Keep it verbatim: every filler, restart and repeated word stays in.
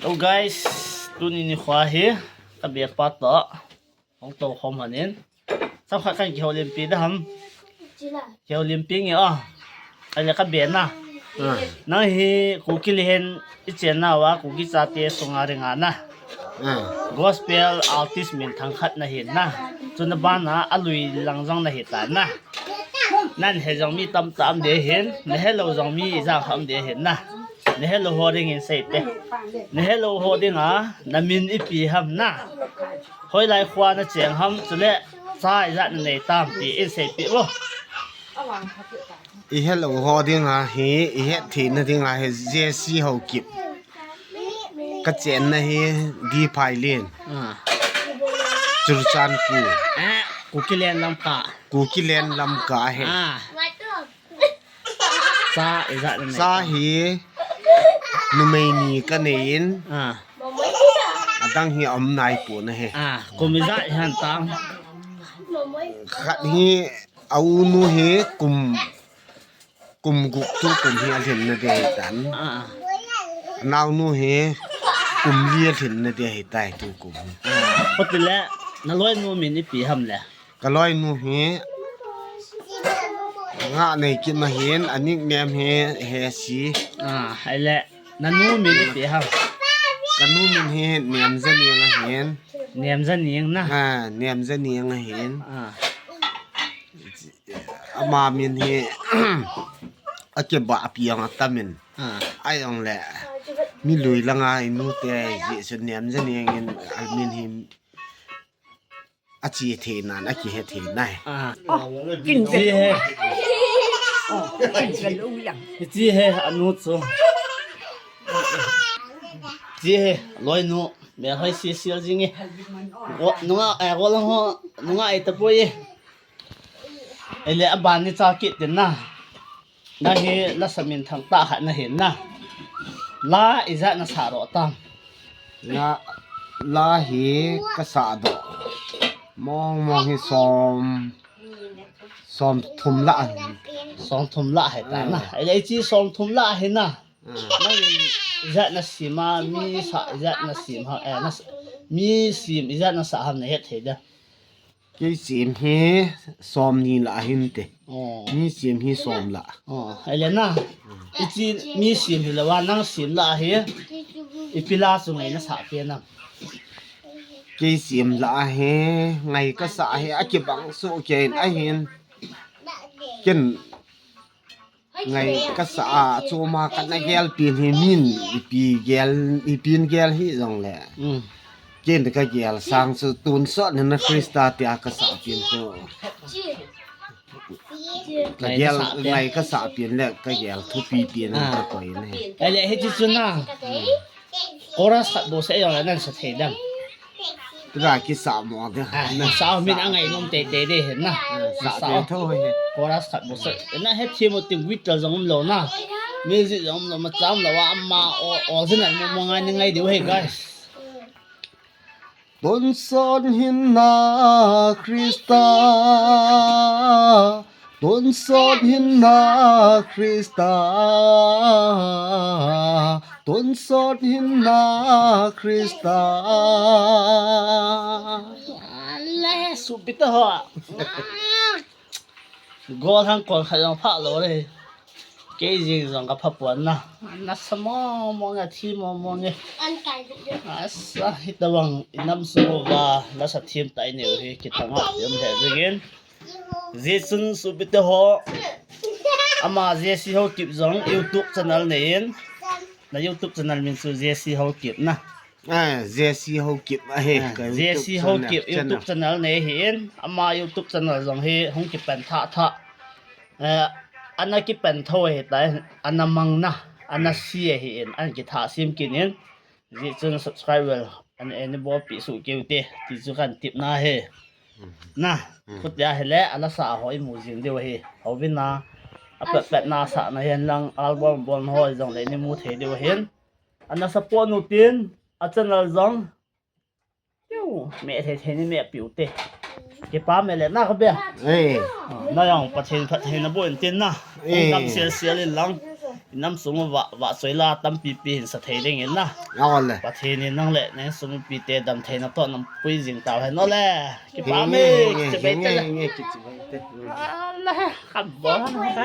Hello guys, tuni nikho hi ka bepa toh hung tou khom hon in. Chomkhat kan kihoulimpi da ham. Kihoulimpi nge a. Ahile ka be na. Ah. Nang hi Kuki lheh in i chenna uva Kuki chate sunga ring a na. Ah. Gospel artist minthang khat nahi na. Chuna bana alui lang jong nahi ta na. Nahe jong mi tamtah um ding ahin, nahe lou jong mi ijat ham ding ahin na. Nahe lou ho dingin seite. Nahe lou ho dinga, na min ipi ham na. Hoilai khoa na cheng ham, chule cha ijat nanei tam ti in seipeh o. Ihe lou ho dinga hi, ihet theina dinga hi J C Haokip. Ka chenna hi D. Phailin. Ah. Churachandpur. Eh, Kukiland lamkai. Kukiland lamkai ahi. Ah. Cha ijat nanei. Cha hi numei ni ka nei in. Ah. Adang hi aum nai pon ahi. Ah, kum ijat ihin tam. Khat hi a unu hi kum, kum gup tukum hi alhin na ding ahitan. Ah. Naonu hi kum li alhin na ding ahitai tukum hi. Ah. Khuti le, na loinu min ipi ham le? Ka loinu hi Ngahneikim ahin, a nickname hi Hesi. Ah, ahile, na nu min ipi ham? Ka nu min hi Nemjaning ahin. Nemjaning na? Ah, Nemjaning ahin. Ah. Ama min hi akibah pi ang atamin. Ah. Ahijongle, mi lui langa inu te ji su Nemjaning in amin hi ache thei nan, akihe thei nai. Ah. Oh, kin. Chi he. Oh, kin ka lung yang. Chi he, anu chu. Chi he, loinu, melhoi sisial jing e. Go, nunga, eh, golang ho, nunga ei tapoi e. Ahile aban ni cha kit tin na. Nang hi lasa minthang tah khat nahin na. La ijat nasah doh tam? La, la hi kasah doh. Mong mong hi som, som thum lah ahi. Som thum lah ahi ta na. Ah. Ahile hiche som thum lah ahi na. Ah. Nang ijat nasim a, mi sah ijat nasim ham, eh, nas-, mi sim ijat nasah ham nahet thei da. Kei sim hi som ni lah ahinte. Oh. Mi sim hi som lah. Oh, ahile na. Hiche mi sim hi lah a nang sim lah ahi. Ipi la chu ngai nasah pen am? Kei sim lah ahi, ngai kasah ahi, akibang soh kei in ahin. Ken ngai kasah a, choma kana gel pen hi min ipi gel, ipin gel hijongle. Mm. Ken kagel sang chu tonsot hin na Christa tia kasah pen chu. Kagel, ngai kasah pen le kagel thupi pen in kakoi in ahi. Ahile hiche chu na. Chorus khat bou sah jongle nan sa thei dem? Tua kisah mo de. Ah, sa min angai nom teitei de hin na. Ah, sa sa thei tho hi. Chorus khat bou sah. Na hethem u tin guitar jong umlou na. Music jong umlou, macha umlou a ama o, original mo mo ngai ni ngai diu ahi guys. Tonsot hin na Christa. Tonsot hin na Christa, tonsot hin na Christa. Ale, supi ta ho. Gollhang kol khat jong pha lou le. Kei jeng jong ka pha pon na. Nasa mo mo nge, thi mo mo nge. Asa, hitobang inam sung uva lasa them tah inei u hi kithang a, ti um lheh jengin. Jeh chun sopite ho, ama J C Haokip jong YouTube channel nei in, na YouTube channel min chu J C Haokip na. Ah, J C Haokip ahi, ah, ka J C YouTube Haokip channel. YouTube channel nei ahi in, ama YouTube channel jong hi hung kipan thah thah. Eh, ana kipan tho ahi tai, ana mang na, ana si ahi in, ana kithah sem kit in. Jeh chun subscribe vel ana, ana bolpeh soh kei u te, ti chu kan tepna ahi. Na, khutia hile, alasa ho imu jing diu ahi. Houin a, apet pet na sahna hihen lang, album bolna ho jong le ni mu thei diu ahin. Ana support u tin, a channel jong. Tiu, meh thei thei ni meh piu te. Kipa meh le na ka be. Eh. Na jong Pathen phattheina boh in tin na. Eh. Hung dam sel sel in lang. Inam sung uva, vahchoi la tampi pi hin sa thei ding in na. Pathen in nang le na insung mipite damtheina toh nang pui jing tau hen o le. Kipa me, kichepei te le. Ala, khat bol na.